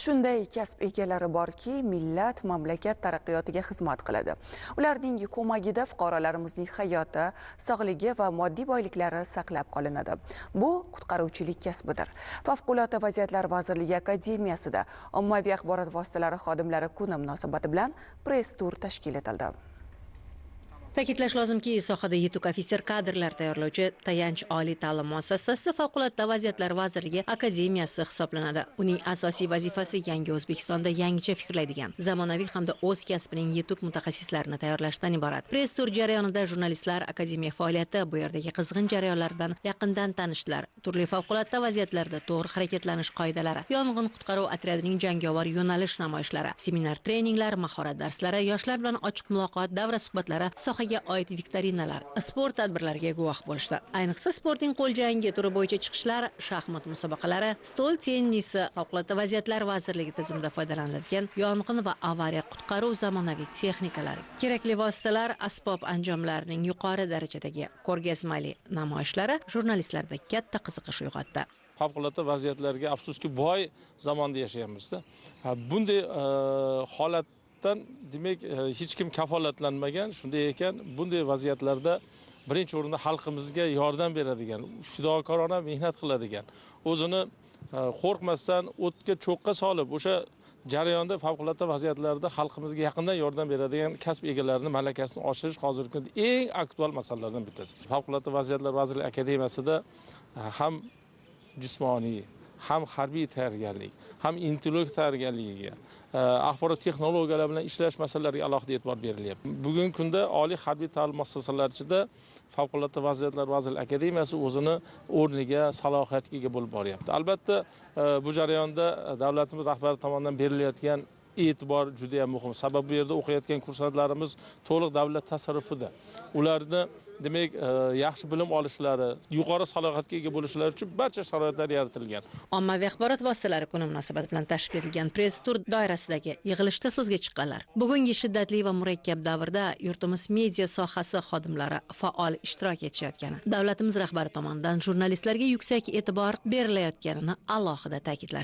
Shunday kasb egalari borki, millat, mamlakat taraqqiyotiga xizmat qiladi. Ularning ko'magida fuqarolarimizning hayoti, sog'ligi va moddiy boyliklari saqlab qolinadi. Bu qutqaruvchilik kasbidir. Favqulodda vaziyatlar vazirligi akademiyasida ommaviy axborot vositalari xodimlari kuni munosabati bilan press tur tashkil etildi. Ta'kidlash lozimki, sohada yetuk ofitser kadrlar tayyorlovchi tayanch oliy ta'lim muassasasi Favqulodda vaziyatlar vazirligi akademiyasi hisoblanadi. Uning asosiy vazifasi yangi O'zbekistonda yangicha fikrlaydigan, zamonaviy hamda o'z kasbining yetuk mutaxassislarini tayyorlashdan iborat. Press tur jarayonida jurnalistlar akademiya faoliyati, bu yerdagi qizg'in jarayonlar bilan yaqindan tanishdilar. Turli favqulodda vaziyatlarda to'g'ri harakatlanish qoidalari, yong'in qutqaruv otryadining jangovar yo'nalish namoyishlari, seminar treninglar, mahorat darslari, yoshlar bilan ochiq muloqot, davra suhbatlari, sohaga oid viktorinalar, sport tadbirlariga guvoh bo'lishdi. Ayniqsa sportning qo'l jangi turi bo'yicha chiqishlar, shaxmat musobaqalari, stol tennisi, Favqulodda vaziyatlar vazirligi tizimida foydalaniladigan yong'in va avariya qutqaruv zamonaviy texnikalari, kerakli vositalar, asbob anjomlarning yuqori darajadagi ko'rgazmali namoyishlari jurnalistlarda katta qiziqish uyg'otdi. Favqulodda vaziyatlarga afsuski boy zamonda yashayapmiz-da. Bunday holat demak hech kim kafolatlanmagan. Shunday ekan, bunday vaziyatlarda birinchi o'rinda xalqimizga yordam beradigan, fidokorona mehnat qiladigan, o'zini qo'rqmasdan o'tga cho'qqa solib, o'sha jarayonda favqulodda vaziyatlarda xalqimizga yaqindan yordam beradigan kasb egalarini malakasini oshirish hozirgi kunda eng aktual masalalardan bittasi. Favqulodda vaziyatlar vazirligi akademiyasida ham jismoniy, ham harbiy tayyorgarlik, ham intellekt tayyorgarligiga, axborot texnologiyalari bilan ishlash masalalariga alohida e'tibor berilyapti. Bugungi kunda oliy harbiy ta'lim muassasalari ichida Favqulodda vaziyatlar vazirligi akademiyasi o'zini o'rniga, salohiyatiga ega bo'lib boryapti. Albatta, bu jarayonda davlatimiz rahbari tomonidan berilayotgan e'tibor juda ham muhim. Sababi bu yerda o'qiyotgan kursantlarimiz to'liq davlat tasarrufida. Ularni demak yaxshi bilim olishlari, yuqori salohiyatga ega bo'lishlari uchun barcha sharoitlar yaratilgan. Ommaviy axborot vositalari kuni munosabati bilan tashkil etilgan press tur doirasidagi yig'ilishda so'zga chiqqanlar bugungi shiddatli va murakkab davrda yurtimiz media sohasi xodimlari faol ishtirok etishayotgani, davlatimiz rahbari tomonidan jurnalistlarga yuksak e'tibor berilayotganini alohida ta'kidlashdi.